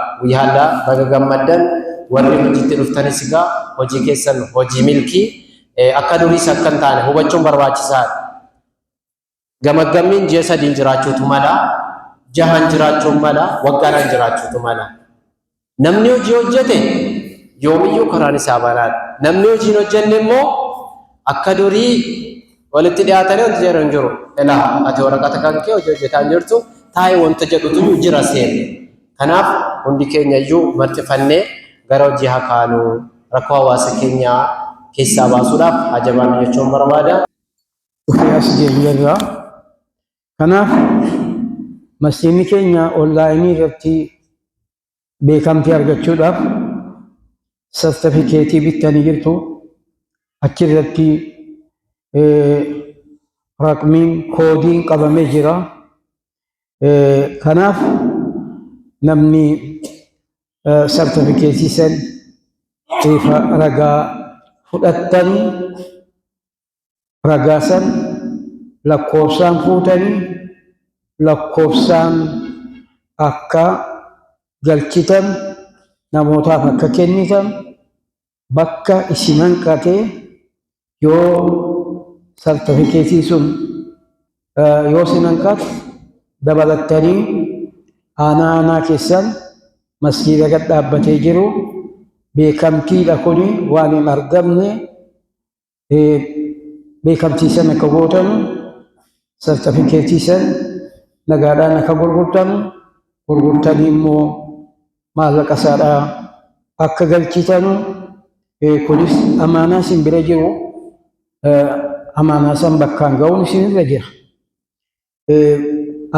Guyyaa har'aa baga gammaddan warri hojiitti dhuftanis egaa hojii keessan hojii milkii akka duriis akka hin taane hubachuun barbaachisaadha. Gamaggammiin ji'a sadiin jiraachuutu mala, jahan jiraachuun mala, waggaadhaan jiraachuutu mala. Namni hojii hojjete yoomiyyuu karaan isaa banaadha. Namni hojii hin hojjenne immoo akka durii walitti dhiyaatanii wanti jedhu hin jiru. Ilaa ati waraqata kan kee hojii hojjetaa hin jirtu taa'ee wanta jedhutu jira seerri. Kanaaf hundi keenya iyyuu marxifannee gara hojii haa kaanu rakkoo hawaasa keenyaa keessaa baasuudhaaf haa jabaannu jechuun barbaada. Dhufee as geenyerra. Kanaaf masjiidni keenya onlaayinii irratti beekamtii argachuudhaaf sartifikeetii bittanii jirtu. Achirratti raqmiin koodiin qabamee jira. Kanaaf namni sartifikeetii san ifa ragaa fudhattanii ragaa san lakkoofsaan fuutanii lakkoofsaan akka galchitan namootaaf akka kennitan bakka isin hanqate yoo sartifikeetii sun yoo isin hanqate dabalattanii aanaa aanaa keessan masjiida gad dhaabbatee jiru beekamtiidha kuni waan hin argamne beekamtii san akka gootanu sartifikeetii san nagaadhaan akka gurgurtanu gurgurtanii immoo maallaqa isaadhaa akka galchitanu kunis amaanaa isin bira jiru amaanaa san bakkaan ga'uun isinirra jira.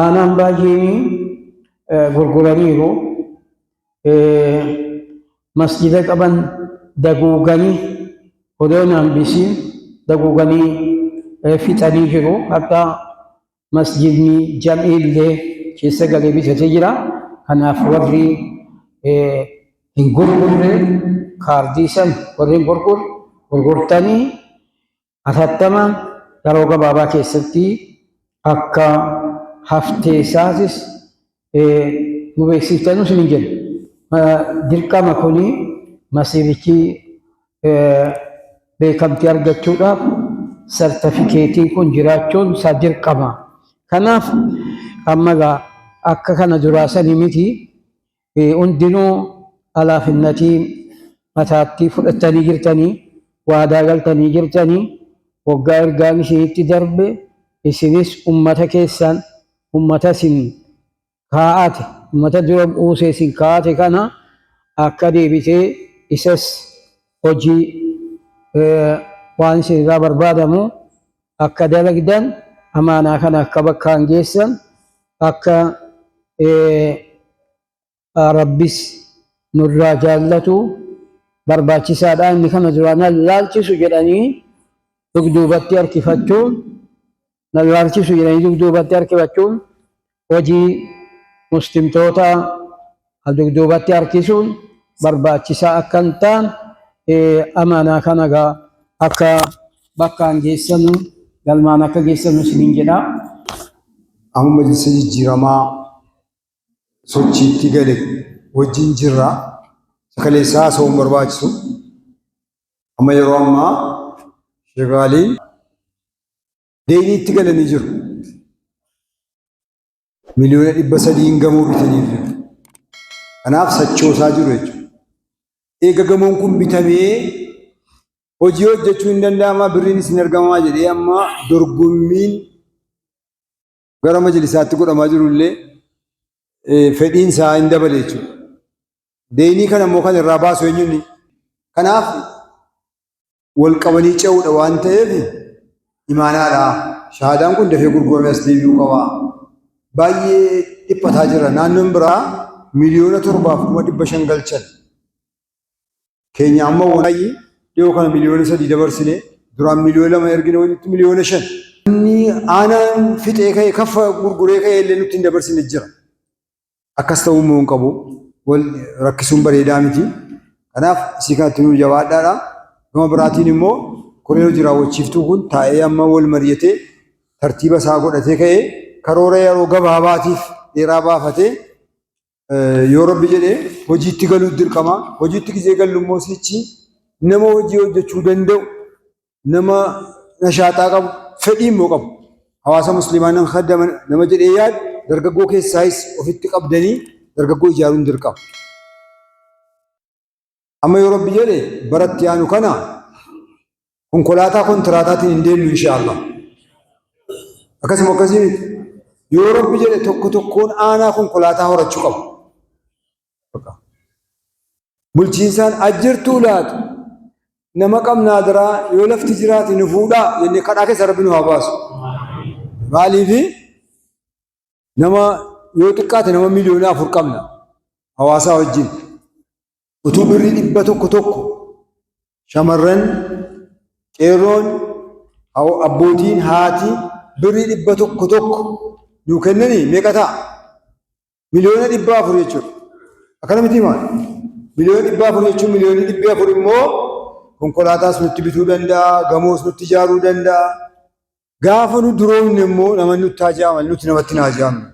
Aanaan baay'een gurguraniiru. Masjida qaban daguuganii odoo hin hambisiin daguuganii fixanii jiru. Har'a masjidni jam'ii illee keessa galee bitatee jira. Kanaaf warri hin gurgurre kaardii san warri hin gurgurre gurgurtanii Hatattamaan yeroo gabaabaa keessatti akka haftee isaatis nu beeksiftanuu isiniin jenna. Dirqama kuni masiirichi beekamtii argachuudhaaf sartifikeetiin kun jiraachuun isaa dirqama. Kanaaf amma egaa akka kana duraa sanii miti Hundinuu alaafinnatii mataattii fudhattanii jirtanii, waadaa galtanii jirtanii, waggaa ergaan isinitti darbe isinis ummata keessan ummata isin kaa'ate, ummata dura buusee isin kaa'ate kana akka deebitee isas hojii waan isin irraa barbaadamu akka dalagdan amaanaa kana akka bakkaan geessan akka Rabbis nurraa jaallatu barbaachisaadha inni kana duraa nan laalchisu jedhanii dugduubatti harkifachuun nan laalchisu jedhanii dugduubatti harkifachuun hojii muslimtoota dugduubatti harkisuun barbaachisaa akka hin taane amaanaa kana egaa akka bakkaan geessanu galmaan akka geessanu isiniin jedha. Amma majlisa jijjiiramaa sochiitti gale wajjin jirra. Isa kaleessaa haasa'uun barbaachisu. Amma yeroo ammaa shagaaliin deeyniitti galanii jiru. Miliyoona 300n gamoo bitanii jiru. Kanaaf sachoosaa jiru jechuudha. Eega gamoon kun bitamee hojii hojjechuu hin danda'ama birriinis hin argamaa jedhee amma dorgommiin gara majlisaatti godhamaa jiru illee fedhiin isaa hin dabale jechuudha. Deynii kana immoo kan irraa baasu eenyuuni? Kanaaf wal qabanii ce'uudha waan ta'eef imaanaadha. Shahaadaan kun dafee gurguramee as deebi'uu qaba. Baay'ee dhiphataa jira. Naannoon biraa 7,500,000 galchan. Keenya amma baay'ee dhiyoo kana 3 miliyoona dabarsine duraan 2 miliyoona ergine walitti 5 miliyoona. Inni aanaan fixee ka'e kaffa gurguree ka'e illee nutti hin dabarsine jira. Akkas ta'uu immoo hin qabu. Wal rakkisuun bareedaa miti. Kanaaf isii kanatti nuu jabaadhaadha. Gama biraatiin immoo koreen hojii raawwachiiftuu kun taa'ee amma wal mari'atee tartiiba isaa godhatee ka'ee karoora yeroo gabaabaatiif dheeraa baafatee Yoo Rabbi jedhe hojiitti galuu dirqama. Hojiitti gizee gallu immoo sichi nama hojii hojjechuu danda'u, nama nashaaxaa qabu, fedhii immoo qabu. Hawaasa musliimaa nan khaddama nama jedhee yaadu dargaggoo keessaayis ofitti qabdanii dargaggoo ijaaruun dirqama. Amma yoo Rabbi jedhe baratti aanu kana konkolaataa kontiraataatiin hin deemnu inshaallah. Akkasuma akkasii miti. Yoo Rabbi jedhe tokko tokkoon aanaa konkolaataa horachuu qabu. Bulchiinsaan ajjirtuu laata nama qabnaa biraa yoo lafti jiraate nu fuudhaa jennee kadhaa keessa Rabbi nu haa baasu. Maaliifi nama yoo xiqqaate nama 4 miliyoona qabna hawaasaa wajjin. Utuu birrii 100 tokko shamarran, qeerroon, abbootiin, haati birrii 100 tokko nuu kennanii meeqa ta'a? 400 miliyoona jechuudha. Akkana miti maal? 400 miliyoona jechuun 400 miliyoonni immoo konkolaataas nutti bituu danda'a, gamoos nutti ijaaruu danda'a. Gaafa nu duroomne immoo nama nutti haajaaman, nuti namatti hin haajaamne.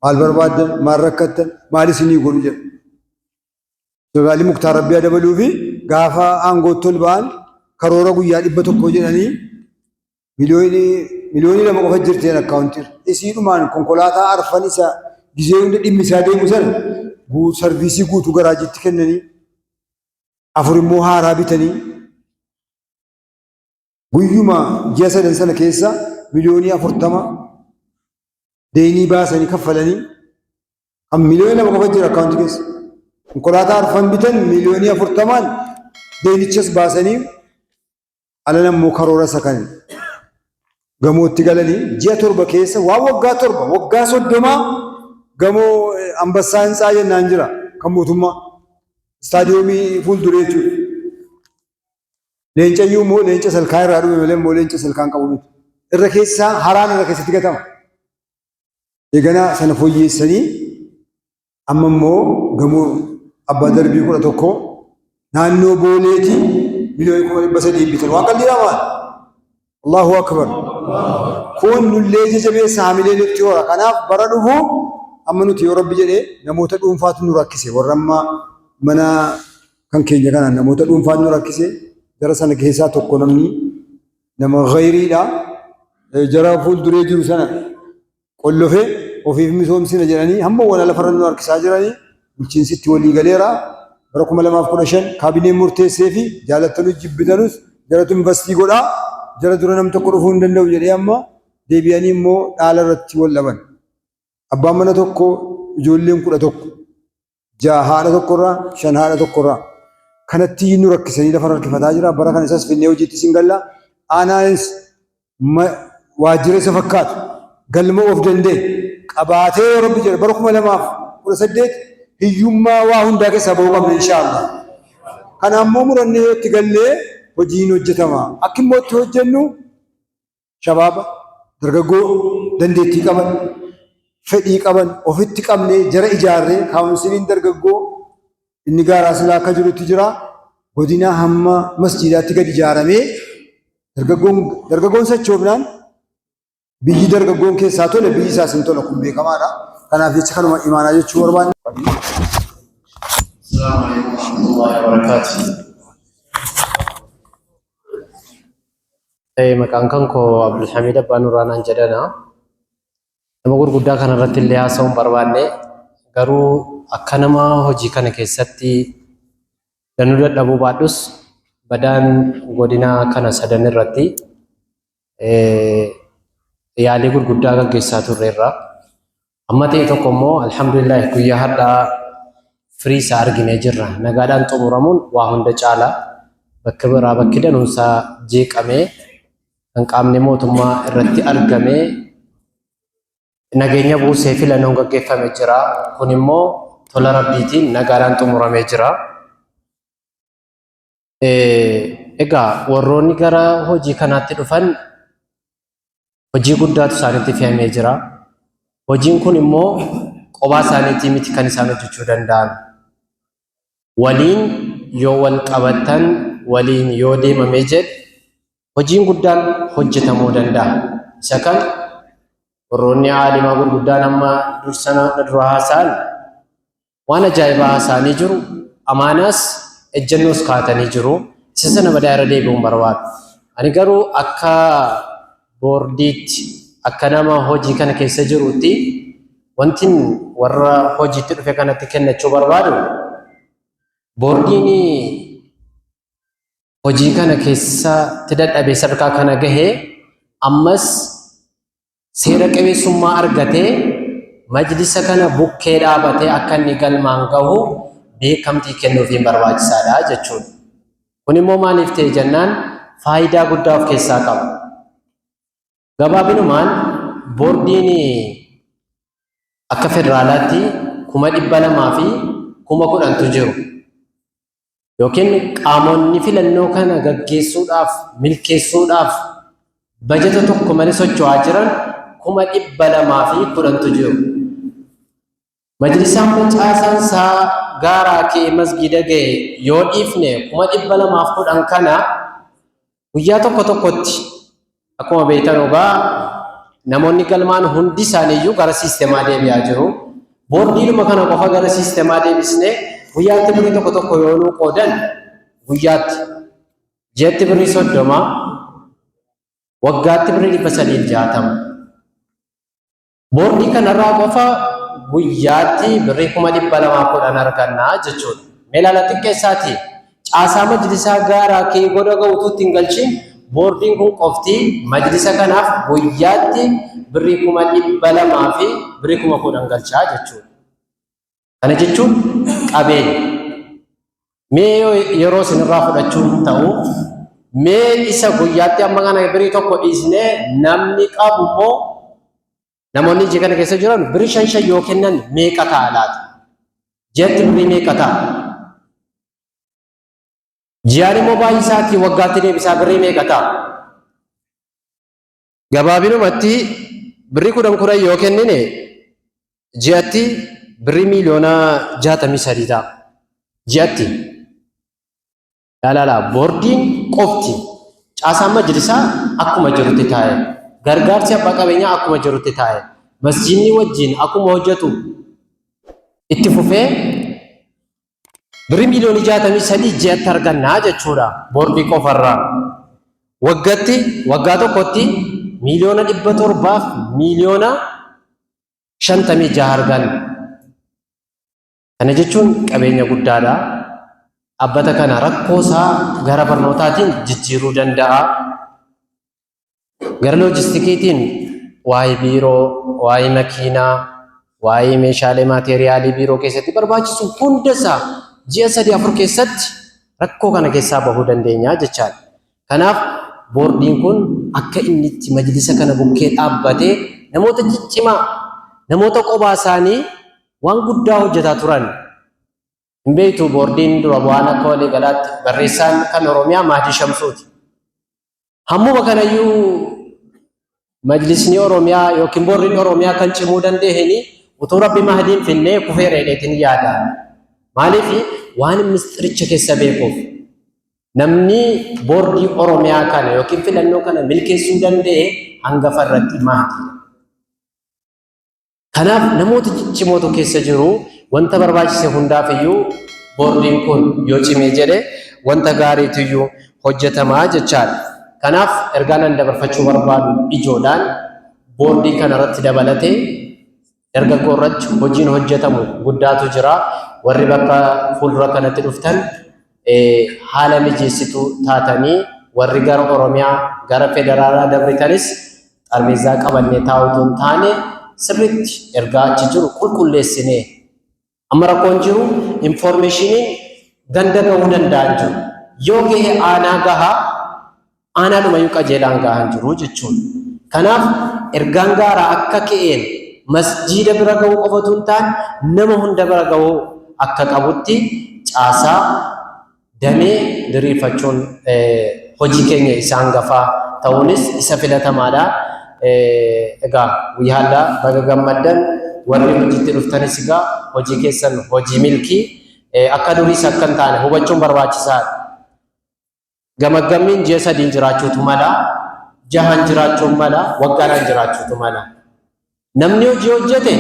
Maal barbaaddan, maal rakkattan, maal isinii godhu jedha. Jeneraali Muktaar Rabbii dabaluu fi gaafa aangootti ol ba'an karoora guyyaa 100 jedhanii 2 miliyoonii qofa jirteen akkaawuntiirra. Isiidhumaan konkolaataa arfan isa gizee hunda dhimmi isaa deemu sana sarviisii guutuu garaajitti kennanii, afur immoo haaraa bitanii, guyyuma ji'a sadan sana keessa 40 miliyoonii deenii baasanii kaffalanii, kan 2 miliyoona qofa jira akkaawuntii keessa. Konkolaataa arfan bitan 40 miliyooniin deenichas baasanii, alana immoo karoora isa kan gamootti galanii ji'a 7 keessa waan waggaa 7, waggaa 30 gamoo Ambassaa Hintsaa jennaan jira kan mootummaa istaadiyoomii fuulduree jechuudha. Leencayyuu immoo leenca salkaa irraa dhume malee immoo leenca salkaan qabu miti. Irra keessaa haraan irra keessatti gatama. Eeganaa sana fooyyeessanii amma immoo gamoo abbaa darbii 11 naannoo Booleetii 300 miliyoonii bitan. Waan qalliidhaa maal? Allahu akbar. Kun nullee jajabeessa, hamilee nutti hora. Kanaaf bara dhufu amma nuti yoo Rabbi jedhee namoota dhuunfaatu nu rakkise. Warra amma mana kan keenya kanaan namoota dhuunfaatu nu rakkise. Jara sana keessaa tokko namni nama gayriidha. Jara fuulduree jiru sana qollofee ofiif misoomsina jedhanii hamma wala lafarra nu harkisaa jiranii bulchiinsitti walii galeera. Bara 2015 kaabineen murteessee fi jaalattanus jibbitanus jaratu investii godhaa, jara dura nam tokko dhufuu hin danda'u jedhee, amma deebi'anii immoo dhaala irratti wal dhaban. Abbaan mana tokko ijoolleen 11, jaha haadha tokkorraa, shan haadha tokkorraa. Kanatti nu rakkisanii lafa harkifataa jira. Bara kana isas finnee hojiitti sin galla. Aanaanis waajjira isa fakkaatu galma of danda'e qabaatee yoo Rabbi jedhe bara 2018 hiyyummaa waa hundaa keessaa bahuu qabna inshaallah. Kana ammoo murannee yoo itti gallee hojiin hojjetama. Akki immoo itti hojjennu shabaaba, dargaggoo dandeettii qaban, fedhii qaban ofitti qabnee jara ijaarree, kaawunsiliin dargaggoo inni gaaraa silaa akka jirutti jira. Godina hamma masjiidaatti gadi ijaaramee dargaggoon sochoofnaan biyyi dargaggoon keessaa tole biyyi isaas hin tola, kun beekamaadha. Kanaaf jecha kanuma imaanaa jechuu barbaanne. السلام عليكم ورحمة الله وبركاته. Maqaan kan koo Abdulhamid Abbaa Nuraanaan jedhama. Nama gurguddaa kanarratti illee haasa'uu hin barbaanne, garuu akka nama hojii kana keessatti danuu dadhabuu baadhus badaan godina kana sadan irratti yaalii gurguddaa gaggeessaa turreerra. Amma ta'e tokko immoo alhamdulillah guyyaa har'aa firii isaa arginee jirra. Nagaadhaan xumuramuun waa hunda caala. Bakka biraa bakki danuunsaa jeeqamee kan qaamni mootummaa irratti argamee nageenya buusee filannoon gaggeeffame jira. Kun immoo tola Rabbiitiin nagaadhaan xumuramee jira. Egaa warroonni gara hojii kanaatti dhufan hojii guddaatu isaanitti fe'amee jira. Hojiin kun immoo qophaa isaaniitii miti kan isaan hojjechuu danda'an. Waliin yoo wal qabatan, waliin yoo deemamee jedhe hojiin guddaan hojjetamuu danda'a. Isa kan warroonni aalimaa gurguddaan amma dursana dura haasa'an Waan ajaa'ibaa haasa'anii jiru. Amaanaas ejjennoos kaa'atanii jiru. Isa sana badaa irra deebi'uun barbaadu. Ani garuu akka boordiitti, akka nama hojii kana keessa jiruutti, wantin warra hojiitti dhufe kanatti kennachuu barbaadu, boordiin hojii kana keessatti dadhabee sadarkaa kana gahee ammas seera qabeessummaa argatee majlisa kana bukkee dhaabatee akka inni galmaan gahu beekamtii kennuufiin barbaachisaadha jechuudha. Kun immoo maaliif ta'e jennaan, faayidaa guddaa of keessaa qaba. Gabaabinumaan boordiin akka federaalaatti 210,000tu jiru. Yookiin qaamonni filannoo kana gaggeessuudhaaf, milkeessuudhaaf bajata tokko malee socho'aa jiran 210,000tu jiru. Majlisaan macaasaan isaa gaaraa ka'ee masgiida ga'e yoo dhiifne, 210,000 kana guyyaa tokko tokkotti, akkuma beektan egaa, namoonni galmaan hundi isaaniiyyuu gara siistemaa deebi'aa jiru. Boordiidhuma kana qofa gara siistemaa deebisnee guyyaatti birrii tokko tokko yoo nuu qoodan, guyyaatti, ji'atti birrii 30, waggaatti birrii 360. Boordii kanarraa qofa guyyaatti birrii 210,000 argannaa jechuudha. Mee ilaala, xiqqeessaati. Caasaa majlisaa gaaraa kee goda ga'utuutti hin galchin, boordiin kun qofti majlisa kanaaf guyyaatti birrii 200,000 fi birrii 10,000 galchaa jechuudha. Kana jechuun qabeenya. Mee yeroo isinirraa fudhachuun ta'u, mee isa guyyaatti amma kana birrii tokko dhiisnee, namni qabu immoo, namoonni ija kana keessa jiran birrii shan shan yoo kennan meeqa ta'a laata? Ji'atti birrii meeqa ta'a? Ji'aan immoo baay'isaatii waggaatti deebisaa birrii meeqa ta'a? Gabaabinumatti birrii 10 10 yoo kennine, ji'atti birrii miiliyoona 63 ta'a. Ji'atti. Laalaa, boordiin qofti, caasaan majlisaa akkuma jirutti taa'e. Gargaarsi abbaa qabeenyaa akkuma jirutti taa'e. Masjiidni wajjin akkuma hojjetu itti fufee, birrii miiliyoonii 63 ji'atti argannaa jechuudha boordii qofarraa. Waggatti, waggaa tokkotti miiliyoona 756 arganna. Kana jechuun qabeenya guddaadha. Dhaabbata kana rakkoo isaa gara barnootaatiin jijjiiruu danda'a. Gara loojistikiitiin waa'ee biiroo, waa'ee makiinaa, waa'ee meeshaalee maateeriyaalii biiroo keessatti barbaachisu hunda isaa ji'a 3 4 keessatti rakkoo kana keessaa bahuu dandeenya jechaadha. Kanaaf boordiin kun akka inni itti majlisa kana bukkee dhaabbatee, namoota ciccimaa, namoota qobaa isaanii waan guddaa hojjetaa turan. Hin beektu, boordiin dura bu'aan akka waliigalaatti barreessaan kan Oromiyaa Mahdii Shamsuuti. Hammuma kanayyuu majlisni Oromiyaa yookiin boordiin Oromiyaa kan cimuu danda'een utuu Rabbi Mahdiin finnee kufee reedheetiin yaada. Maaliif? Waan mistiricha keessa beekuuf. Namni boordii Oromiyaa kana yookiin filannoo kana milkeessuu danda'e hangafa irratti Mahdiidha. Kanaaf namoota ciccimootu keessa jiru. Wanta barbaachise hundaaf iyyuu boordiin kun yoo cimee jedhe wanta gaariitu iyyuu hojjetamaa jechaadha. Kanaaf ergaan an dabarfachuu barbaadu ijoodhaan, boordii kana irratti dabalatee dargaggoo irratti hojiin hojjetamu guddaatu jira. Warri bakka fuuldura kanatti dhuftan haala mijeessituu taatanii, warri gara Oromiyaa, gara federaalaa dabritanis, xarbeezaa qabannee taa'utu hin taane, sirriitti ergaa achi jiru qulqulleessinee. Amma rakkoon jiru infoormeeshiniin ganda gahuu danda'an jiru. Yoo gahe aanaa gahaa, aanaadhumayyuu qajeelaan gahaa hin jiru jechuudha. Kanaaf ergaan gaaraa akka ka'een masjiida bira gahuu qofatu hin taane, nama hunda bira gahuu akka qabutti caasaa damee diriirfachuun hojii keenya isa hangafaa ta'uunis isa filatamaadha. Egaa guyyaa har'aa baga gammaddan. Warri hojiitti dhuftanis egaa hojii keessan hojii milkii. Akka duriis akka hin taane hubachuun barbaachisaadha. Gamaggammiin ji'a 3n jiraachuutu mala, jahan jiraachuun mala, waggaadhaan jiraachuutu mala. Namni hojii hojjete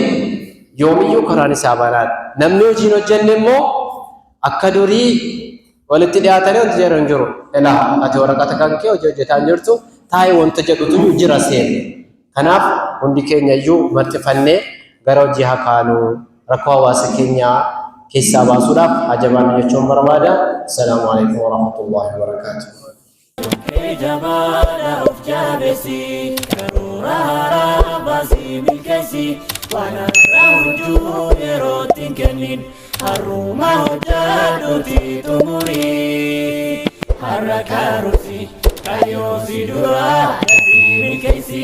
yoomiyyuu karaan isaa banaadha. Namni hojii hin hojjenne immoo akka durii walitti dhiyaatanii wanti jedhan hin jiru. Ilaa ati waraqata kan kee hojii hojjetaa hin jirtu taa'ee wanta jedhutu jira seerri. Kanaaf hundi keenya iyyuu marxifannee gara hojii haa kaanu, rakkoo hawaasa keenyaa keessaa baasuudhaaf haa jabaannu jechuun barbaada. Assalaamu alaikum warahmatullahi wabarakaatuh. Jabaadha of jabeessi, karoora haaraa baasii milkeessi, waan har'a hojjuu yerootti hin kennin, har'uma hojjadhuuti xumurii, har'a karoorsi kaayyoo si dura dafii milkeessi.